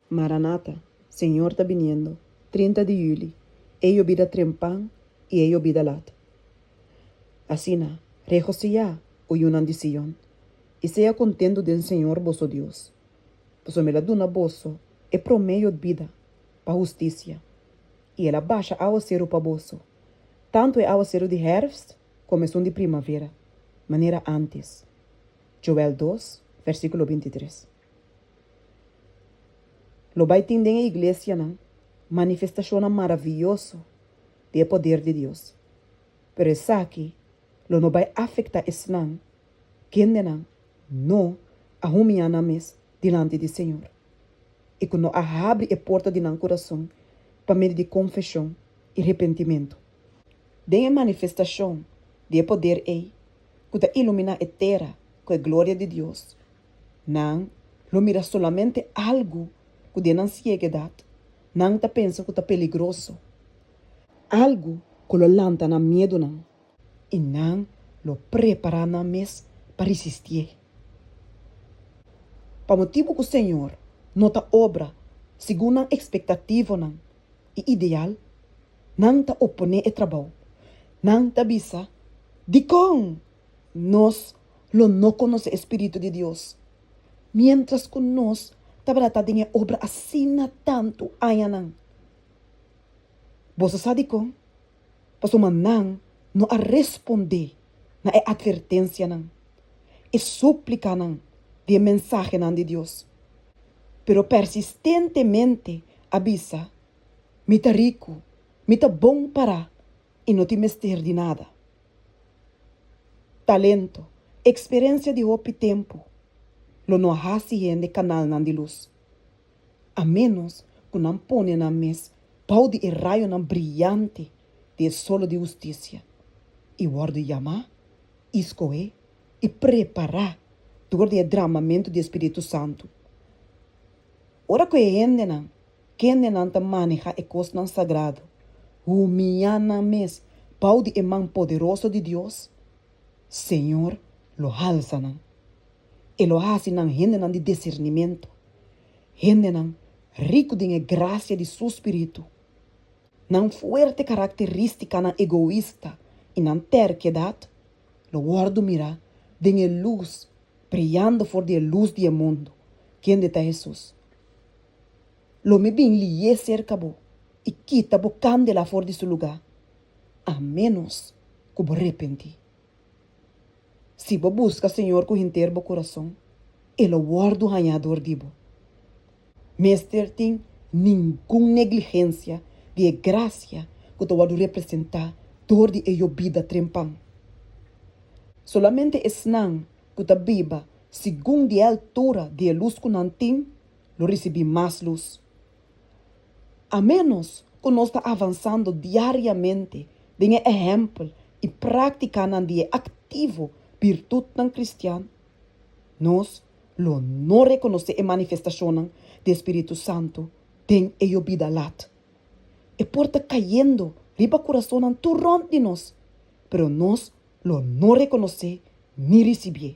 Maranata, Señor ta biniendo, 30 di yüli, e yobida trempan i e yobida lat. Asina, regosihá, o yunan di Sion, i sea kontentu den Señor boso Dios, pasobra el a duna boso e promé yobida pa hustisia, i el a basha awaseru pa boso, tantu e awaseru di hèrfst komo esun di primavera, manera ántes. Joel 2, versíkulo 23. Lo bai tin den e iglesianan manifestashonnan maravioso di e poder di Dios, pero esaki lo no bai afektá esnan kendenan no a humiá nan mes dilanti di Señor i ku no a habri e porta di nan kurason pa medio di konfeshon i repentimentu. Den e manifestashon di e poder ei ku ta iluminá e tera ku e gloria di Dios, Nan lo mira solamente algu ku den nan sieguedat nan ta pensa ku ta peligroso, algu ku lo lanta nan miedunan, i nan lo prepará nan mes pa risistié. Pa motibu ku Señor no ta obra segun nan ekspektativonan i ideal, nan ta oponé e trabou. Nan ta bisa, Dikon Nos lo no konosé e spiritu di Dios miéntras ku nos tabata ta den e obra asina tantu añanan. Boso sa dikon? Pasobra nan no a respondé na e atvertensianan, e súplikanan di e mensahenan di Dios, pero persistentemente a bisa, Mi ta riku, mi ta bon pará i no tin mester di nada. Talento, eksperensia di hopi tempu lo no hasi hende kanalnan di lus, a ménos ku nan pone nan mes bou di e rayonan briante di e solo di hustisia i wòrdu yamá i skohé i prepará dor di e dramamentu di e Spiritu Santu. Ora ku e hendenan Kendenan ta maneha e kosnan sagrado, humiá nan mes bou di e man poderoso di Dios, Señor lo halsa nan. E lo hasi nan hendenan di disernimentu, hendenan riku den e grasia di Su Spiritu. Nan fuerte karakterístikanan egoista i nan terkedat lo wòrdu mirá den e lus briyando for di e lus di e mundu, kende ta Hesus. Lo mi bin lié serka bo i kita bo kandela for di su lugá, a ménos ku bo repentí. Si bo buska Señor ku henter bo kurason, e lo wòrdu hañá dor di bo. Mester tin ningun negligensia di e grasia ku ta wòrdu representá dor di e yobida trempan. Solamente esnan ku ta biba segun di e altura di e lus ku nan tin, lo risibí mas lus. A ménos ku nos ta avansando diariamente den e ehèmpel i práktikanan di e aktivo birtutnan kristian, nos lo no rekonosé e manifestashonnan di e spiritu santu den e yobida lat. E por ta kayendo riba kurasonnan tur rònt di nos, pero nos lo no rekonosé ni risibié.